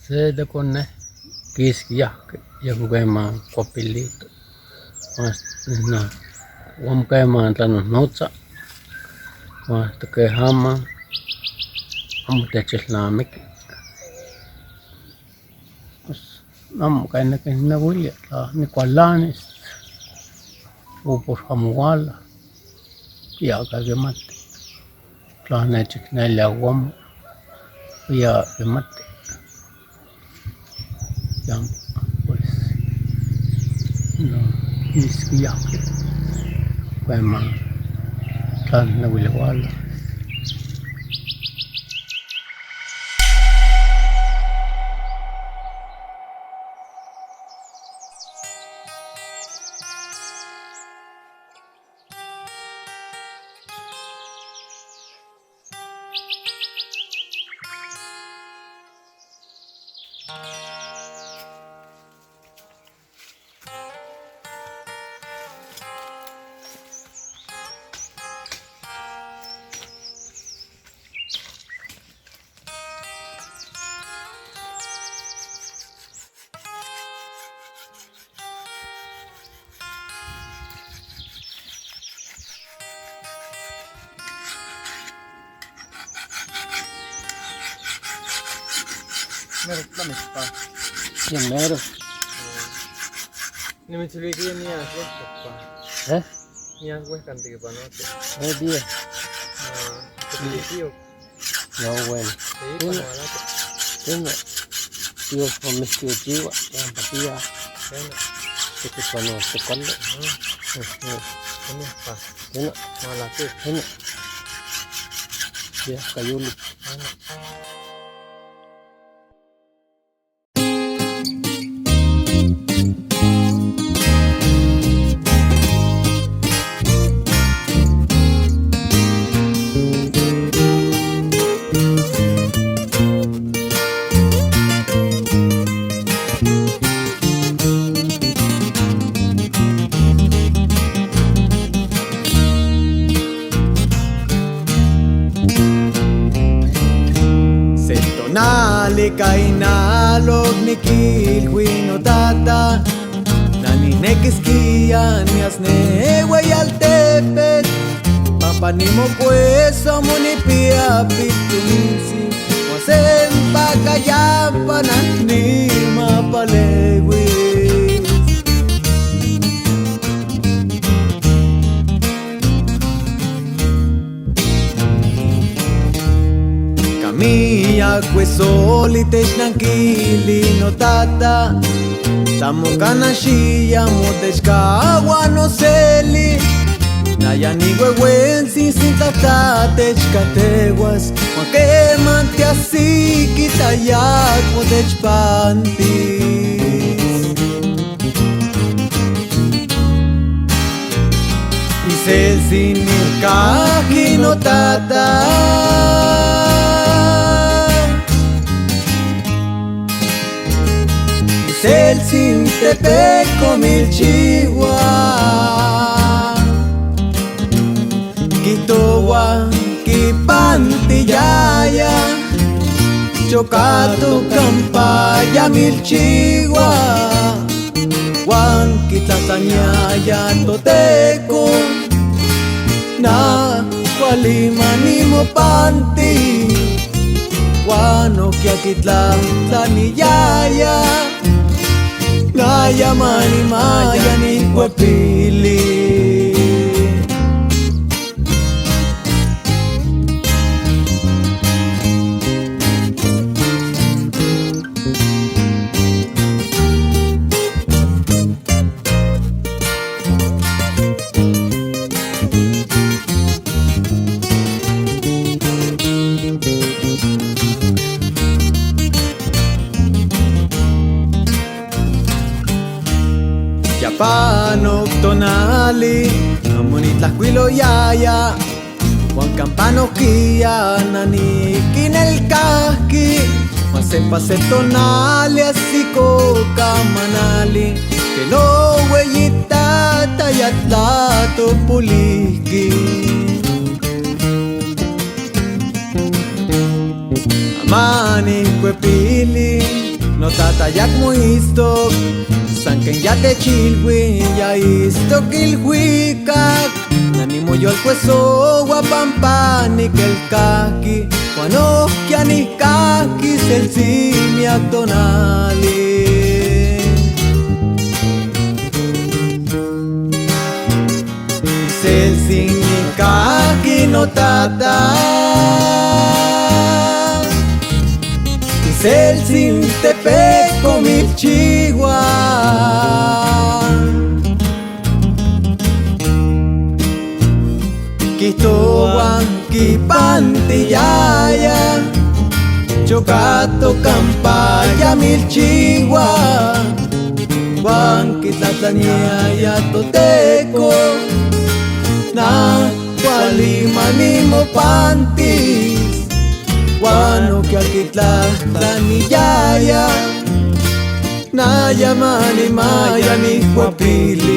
Se tecone quisqui yajqui yejón quema cuapilito huan amo quema tlanojnotza huan hasta quej ama amo techilnamiqui, pos amo quen niquinehnehuilia tla nicualanis o por amo huala, yaca quimati, tla nechicnelia o amo, ya quimati, yampa pues no quisqui yajqui quema tla nijnehuilia hualas. Mero tlamikpa. Ya mero. Nimitzilhuiquia nias huehcapa. ¿Eh? Nias huehca antiquipanote. Día. Ah, tequilitio. No, bueno. Sí, Sí. pa Tena. Dios omixtiochiua, yampa tia, Tena. tequipanohtecale. Nias pa. Tena, Malati. tena. Yahca yulic. Tena. Se tonali kainalok nikilhui notata, naninekisquia nias nehueyaltepetl, pampa nimocueso amo nipia piltomintzin, huan sempa cayampa nanimapalewis. Camilla cuesoli technanquili no tata, tamo canachilla motechcaua no celi, naya ni huehuentzin sin tata techcatehuas, huan queman tiahsiqui tayac motechpantis. Iseltzin nilcajqui no tata, Iseltzin tepeco milchihua, quitoua quipantiyaya, chocato campaya milchihua, huan quitlatlaniaya toteco, na cuali manimopanti, huan oquia quitlatlaniyaya, naya manimaya nicuepili. Yapanok tonali, amo nitlajcuiloyaya, huan campanoquia naniquinelcajqui, huan sempa se tonali asiko camanali, que no hueyitata ya tlatopulijqui. Amani cuepili, Notata yakmo istok, san ken ya techilhui, ya istok ilhuicac. Nanimoyolcuesohua pampa niquelcaqui, huan ojquia nijcaqui seltzi miac tonali. Seltzin nicaqui notata. Seltzin tepeco milchihua. Quitoa quipantiyaya, chocato campaya milchihua. Juan quitlatlaniaya toteco, na cualimanimo pantis. Huan oquialquitlatlaniyaya, naya manimaya nicuapilis.